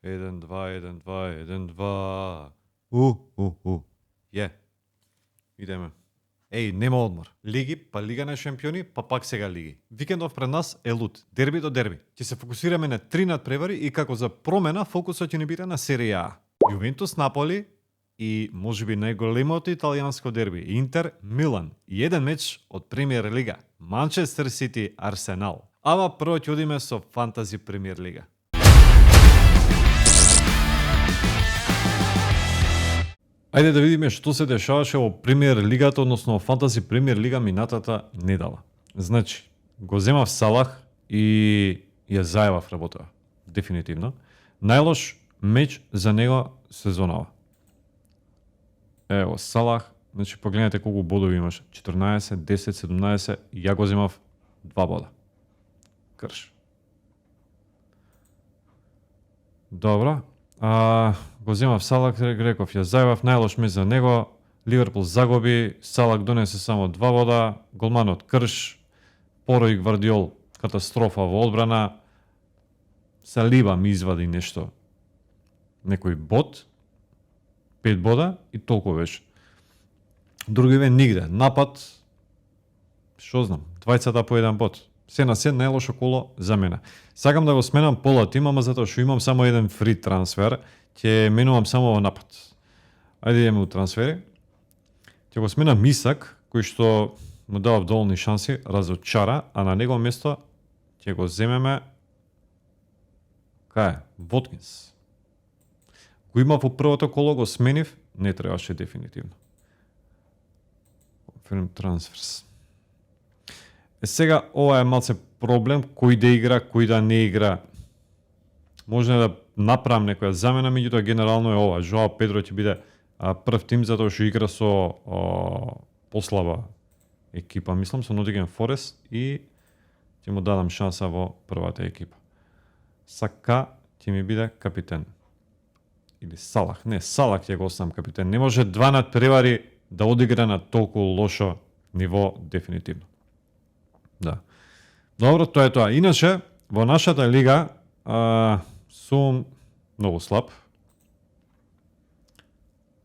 1, 2, 1, 2, 1, 2. Идеме. Нема одмор. Лиги, па Лига на шампиони, па пак сега лиги. Викендов пред нас е лут. Дерби до дерби. Ќе се фокусираме на 3 надпревари и како за промена фокусот ќе ни биде на Серија А. Јувентус Наполи и можеби најголемото италијанско дерби Интер Милан и еден меч од Премиер Лига Манчестер Сити Арсенал. Ама прво ќе одиме со Фантази Премиер Лига. Ајде да видиме што се дешаваше во Премиер Лигата, односно во Фантази Премиер Лига минатата недела. Значи, го земав Салах и ја зајавав работа. Дефинитивно. Најлош меч за него сезонава. Ево, Салах, значи погледнете колку бодови имаш. 14, 10, 17, ја го земав 2 бода. Крш. Добро. Го земав Салак, реков, ја зајавав, најлош меч за него, Ливерпул загуби, Салак донесе само 2 бода, голманот крш, Поро и Гвардиол катастрофа во одбрана, Салиба ми извади нешто, некој бод, 5 бода и толку беше. Другиве нигде, напад, што знам, двајцата по 1 бод. Се на се најлошо коло за мене. Сакам да го сменам пола тим, ама затоа што имам само еден фри трансфер, ќе менувам само во напад. Ајде идеме у трансфери. Ќе го сменам Мисак, кој што му дава доволни шанси, разочара, а на негово место ќе го земеме кај Воткинс. Го имав во првото коло, го сменив, не требаше дефинитивно. Confirm transfers. Сега ова е малце проблем, кој да игра, кој да не игра. Може да направам некоја замена, меѓутоа генерално е ова. Жоао Педро ќе биде прв тим затоа што игра со послаба екипа, мислам, со Nottingham Forest и ќе му дадам шанса во првата екипа. Сака ќе ми биде капитен. Или Салах. Не, Салах ќе го оставам капитен. Не може 2 надпревари да одигра на толку лошо ниво дефинитивно. Да. Добро, тоа е тоа. Иначе, во нашата лига сум многу слаб.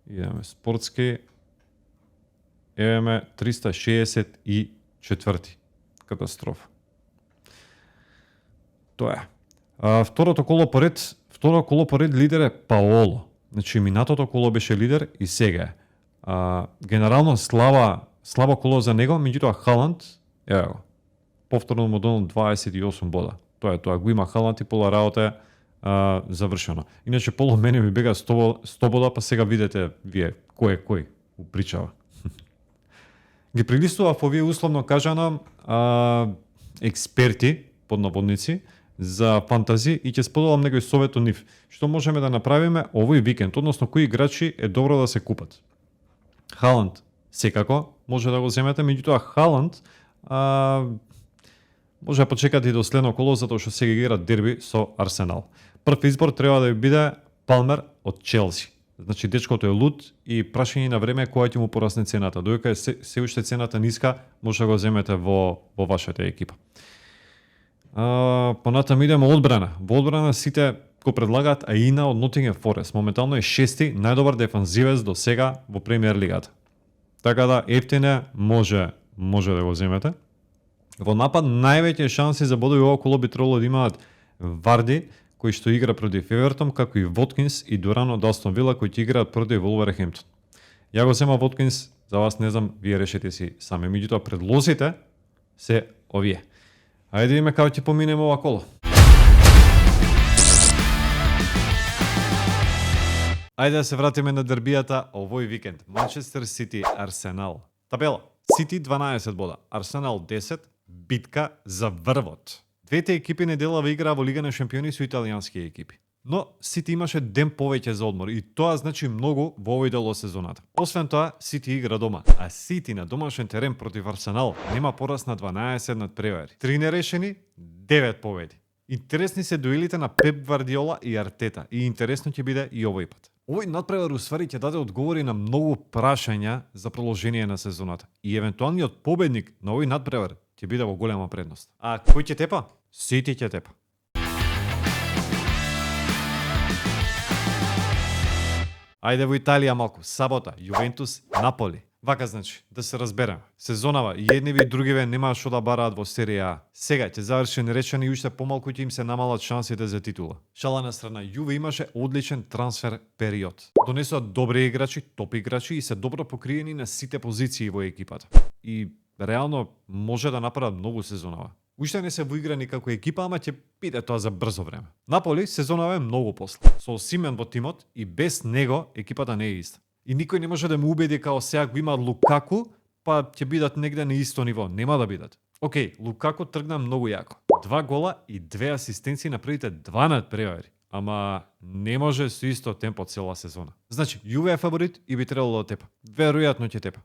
Идеме спортски. Евеме 364. Катастрофа. Тоа е. Второ коло поред лидер е Паоло. Значи, минатото коло беше лидер и сега е. Генерално слабо коло за него, меѓутоа Халанд, ево го, повторно му донал 28 бода. Тоа е тоа, го има Халанд и пола работа е завршено. Иначе полу мене ми бега 100 бода, па сега видите вие кој е кој упричава. Ги прилистував овие условно кажано експерти, под наводници, за фантази и ќе споделам некој совет од нив. Што можеме да направиме овој викенд, односно кои играчи е добро да се купат. Халанд секако може да го земете, меѓутоа Халанд може да почекате и до следно коло, затоа што сега игра дерби со Арсенал. Прв избор треба да биде Палмер од Челси. Значи дечкото е лут и прашање на време кога ќе му порасне цената. Додека е се уште цената ниска, може да го земете во вашата екипа. Понатам идеме одбрана. Во одбрана сите го предлагаат Аина од Nottingham Forest. Моментално е 6-ти најдобар дефанзивец до сега во Премиер Лигата. Така да ефтине може да го земете. Во напад највеќе шанси за бодови ова коло би требало да имаат Варди, кој што игра против Евертон, како и Воткинс и Дуран од Астон Вила, кои ќе играат против Волверхемптон. Ја го земам Воткинс, за вас не знам, вие решете си сами. Меѓутоа предлозите се овие. Ајде да видиме како ќе поминеме ова коло. Ајде да се вратиме на дербијата овој викенд. Манчестер Сити Арсенал. Табела. Сити 12 бода, Арсенал 10, битка за врвот. Двете екипи неделава играа во Лига на шампиони со италијански екипи. Но Сити имаше ден повеќе за одмор и тоа значи многу во овој дел од сезоната. Освен тоа, Сити игра дома, а Сити на домашен терен против Арсенал нема пораз на 12 надпревари. 3 нерешени, 9 победи. Интересни се дуелите на Пеп Гвардиола и Артета и интересно ќе биде и овој пат. Овој надпревар уствари ќе даде одговори на многу прашања за продолжение на сезоната и евентуалниот победник на овој надпревар ќе биде во голема предност. А кој ќе тепа? Сити ќе тепа. Ајде во Италија малку, сабота, Јувентус, Наполи. Вака значи, да се разбереме. Сезонава и едниве и другиве немаа што да бараат во серија А. Сега ќе заврши неречени и уште помалку ќе им се намалат шансите за титула. Шала на страна, Јуве имаше одличен трансфер период. Донесоа добри играчи, топ играчи и се добро покриени на сите позиции во екипата. И реално може да направат многу сезонава. Уште не се воиграни како екипа, ама ќе биде тоа за брзо време. Наполи сезонава е многу после. Со Симен во тимот и без него екипата не е иста. И никој не може да ме убеди као сега го има Лукаку, па ќе бидат негде на исто ниво. Нема да бидат. Океј, Лукаку тргна многу јако. 2 гола и 2 асистенции на првите 2 надпревари. Ама не може со исто темпо цела сезона. Значи, Јуве е фаворит и би требало да тепа. Веројатно ќе тепа.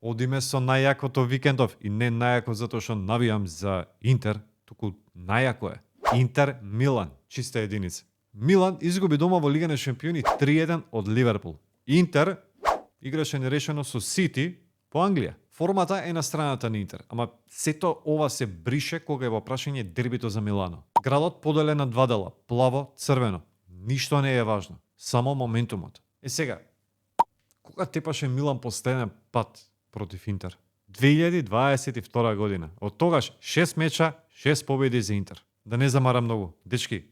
Одиме со најакото викендов и не најако затоа што навијам за Интер, туку најако е. Интер Милан, чиста единица. Милан изгуби дома во Лига на шампиони 3-1 од Ливерпул. Интер играше нерешено со Сити по Англија. Формата е на страната на Интер, ама сето ова се брише кога е во прашање дербито за Милано. Градот поделен на два дела, плаво, црвено. Ништо не е важно, само моментумот. Сега, кога тепаше Милан последен пат против Интер? 2022 година. Од тогаш 6 меча, 6 победи за Интер. Да не замара многу. Дечки,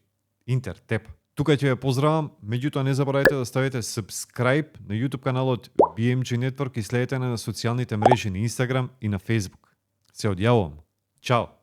Интер, тепа. Тука ќе ве поздравам, меѓутоа не заборавајте да ставите subscribe на YouTube каналот BMG Network и следете на социјалните мрежи на Instagram и на Facebook. Се одјавувам. Чао!